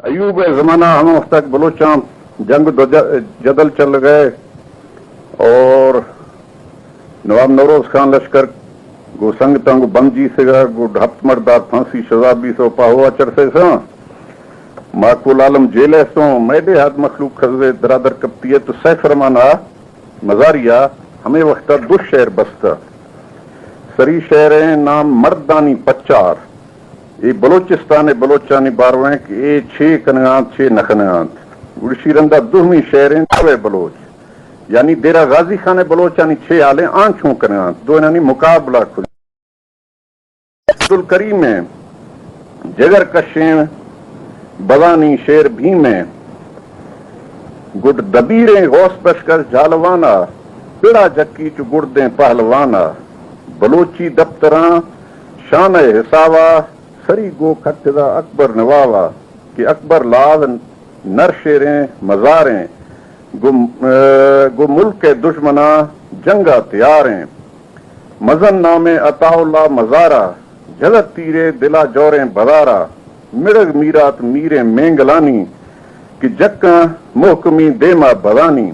ایوب ءِ زمانہ ہما وخت ءَ کہ بلوچاں جنگ و دو-، جدل چل گئے اور نواب نوروز خان لشکر گوں سنگتاں گوں بند جیسگا، گوں ہپت مردار پھانسی سزا بیثو پاہوا چڑسیساں۔ ماکول عالم جیل ءَ استوں، مئے ڈیہاد مخلوق خزے درادر کپتی ءَ تو سیف رحمان ءَ مزاری ءَ ہمے وخت ءَ دو شعر بستہ۔ سری شعر ءِ نام مردانی پچار۔ اے بلوچستان ءِ بلوچانی بارو ءَ کہ اے چے کنگا انت، چے نہ کنگا انت۔ گڑشی رندا دومی شعر انت، دوئے بلوچ، یعنی دیرہ غازی خان ءِ بلوچانی چے حال انت، آں چون کنگا انت، دوئینانی مقابلہ کن۔ عبدالکریم ءِ جگر کشیں بزانی شیر بھیم ءِ، گڈ دبیریں غوث بشکش جھالوانا، پڑا جکی چو گڑدیں پہلوانا۔ بلوچی دپتراں شان ءِ حسابا، سری گو کھٹدا اکبر نوابا، کہ اکبر لال نر شیریں مزاریں، گو، گو ملک ءِ دژمناں جنگا تیاریں۔ مزن نامیں عطا اللہ مزارا، جھلت تیرے دلا جوریں بدارا، مڑگ میرات میریں مینگلانی، کہ جکاں محکمی دیما بدانی۔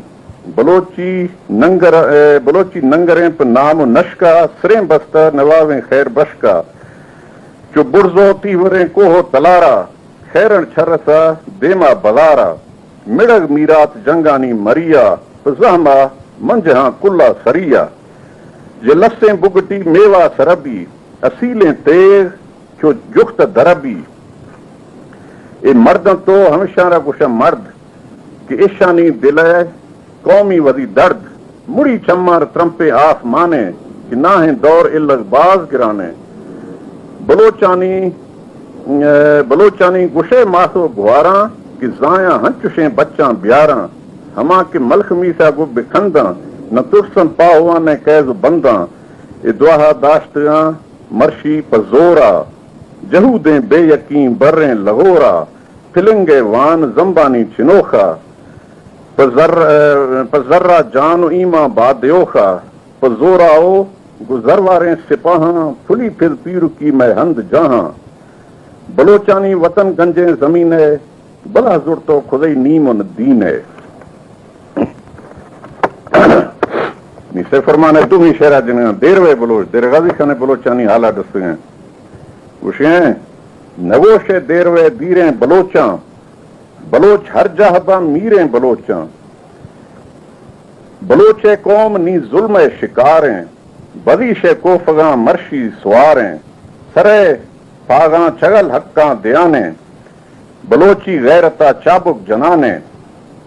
بلوچی ننگر، اے، بلوچی ننگریں پہ نام و نشکا، سریں بستہ نوابیں خیر بشکا۔ چو برزو تیوریں کوہ و تلارا، خیرن چھرسا دیما بزارا۔ مڑگ میرات جنگانی مریا، پہ زہما منجہاں کلا سریا۔ جے لسیں بگٹی میوا سربی، اصیلیں تیغ چو جخت دربی۔ اے مرداں تو ہمشاں را گوشاں مرد، کہ ایشانی دل ءِ قومی وتی درد، مڑی چمار ترمپے آسمانے، کہ ناہیں دور الگ باز گرانے۔ بلوچانی، اے، بلوچانی گوشے ماس و گواراں، کہ زایاں ہنچوشیں بچاں بیاراں، ہما کہ ملخ میسا گو بکنداں، نہ ترسن پاہواں نہ قیز و بنداں۔ اے دعا داشتگاں مرشی پہ زورا، جہودیں بے یقین بریں لغورا، پلنگ ءِ وان زمبانی چنوخا، پہ زر، پہ زرا جان و ایمان بادیوخا، پہ زورا او گو زرواریں سپاہاں، پھلی پھل پیرکی مئے ہند جاہاں۔ بلوچانی وطن گنجیں زمین ءِ، بلا زرتو خدئی نیم و دین ءِ۔ نی سیف رحمان ءِ دومی شعرا جنگاں، دیروے بلوچ، دیر غازی خان ءِ بلوچانی حالا ڈسگیں۔ گوشیں، نگوشے دیروے دیریں بلوچاں، بلوچ ہر جاہ باں میریں بلوچاں۔ بلوچ ءِ قوم نی ظلم ءِ شکاریں، بزیش ءِ کوفگاں مرشی سواریں، سر ءِ پاگاں چگل حقاں دیانیں۔ بلوچی غیرتا چابک جنانیں،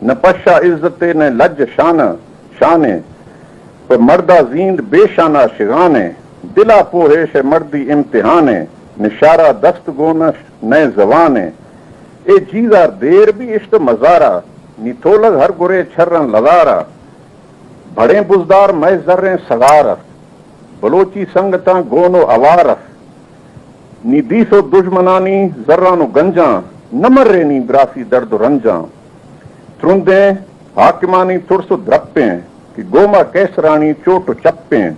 نہ پشا عزتے نہ لج شان، شانیں۔ پہ مردا زیند بے شانا شگانیں، دلا پوہیش ءِ مردی امتحانیں، نہ شارا دست گونش نئے زبانیں۔ اے جیزار دیر بی اشت مزارا، نی تولگ ہر گرے چھرن لدارا۔ بھڑیں بزدار مئے زریں سگار است، بلوچی سنگتاں گون و اوار است۔ نی دیثو دژمنانی زران و گنجاں، نہ مرے نی براسی درد و رنجاں۔ ترندیں حاکمانی ترس و درپیں، کہ گوما قیصرانی چوٹ و چپیں۔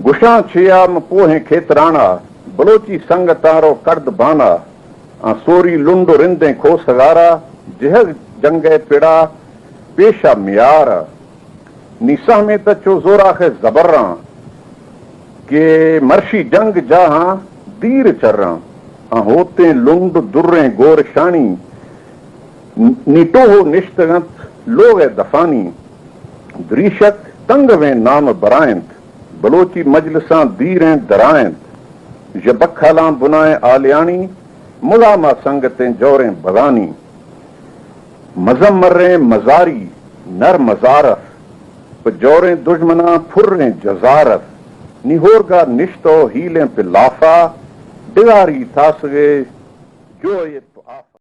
گشاں چیا من پوہیں کھیترانا، بلوچی سنگتاں رو کرد بانا۔ آں سوری لنڈ و رندیں کھوسگارا، جہگ جنگ ءِ پڑا پیشا میارا۔ نی سہمیں تہ چو زوراخ ءِ زبراں، کہ مرشی جنگ جاہاں دیر چراں۔ آں ہوتیں لنڈ دریں گورشانی، نی ٹوہ نشتگ انت لوغ ءِ دفانی۔ دریشک تنگویں نام برائنت، بلوچی مجلساں دیریں درائنت۔ ژ بکھالاں بنائیں آلیانی، مداما سنگتیں جوریں بزانی۔ مزمریں مزاری نر مزارف، پہ جوریں دژمناں پھریں جزارف۔ نی ہورگا نشتو ہیلیں پہ لافا، ڈگاری تاسگے جوئے پہ آفا۔